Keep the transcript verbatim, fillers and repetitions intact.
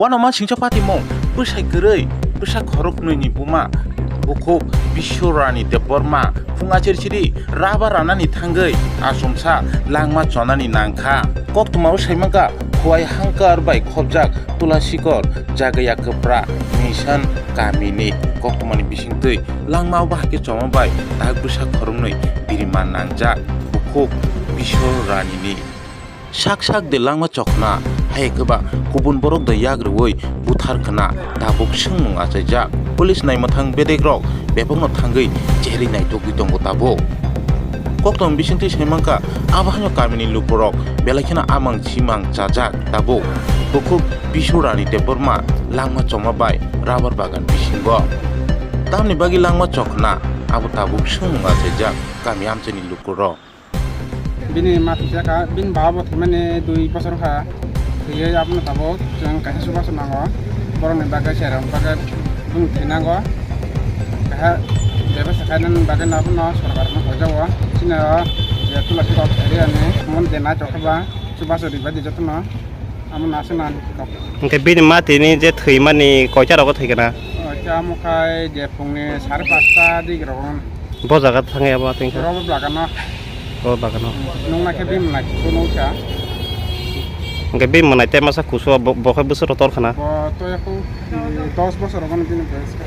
Uanama singcha patimung, bwsai kwrwi, bwsa khoroknwini buma, bukhuk Biswarani Debbarma, phung achirchiri raba ranani thangwi achomsa langma chonani nangkha. Koktwmao saimankha, Khowai hangkar bai khopjak Tulasikor Jagaya Kwpra Mission kamini koktwmani bisingtwi langma bahai khe choma bai tak bwsa khoroknwi birima nangjak bukhuk Biswaranini. Sak sak de langma chokna, hai khe ba kubun borok de yak rwui buthar khna tabuk swngmung achaijak. Police naimwthang bedek rok bebakno thangwi cherwi naitugwi tongo tabuk. Koktwma bisingtwi saimankha, abo haino kamini lukurok belai kheno amang chimang chajak tabuk. Bukhuk Biswarani Debbarma langma choma bai rubber bagan bisingo. Tamni bagwi langma chokna, abo tabuk swngmung achaijak kami amchaini lukurok. Bini ma thwijak kha, bini baba bo thwimani dui bosor kha. Thwiwi abono tabuk chwng kaisa chubachu nango. Borokni bagwi, cherairokni bagwi bini thwi nango. Kaisa bebasa khainani bagwi abono sorkarno hojago. Chini o je Tulasi rok area ni mon je naithok khe ba chubachu ribai di jotono. Amo nase nang kok. Hwnkhe bini matini je thwimani koita rogo thwikha na? O, khe amo khai je phungni sare pasta digi rogo. Bo jaga thangya bo ating kha? Rogo bagano. Bo bagano. Nungna khe bini mwnai kusu nungkha. Hwnkhe bini mwnai te masa kusu bo, bo khai bwswk tor khana? Bo to yakho, mm, dos bosor rogo bini boyes kha.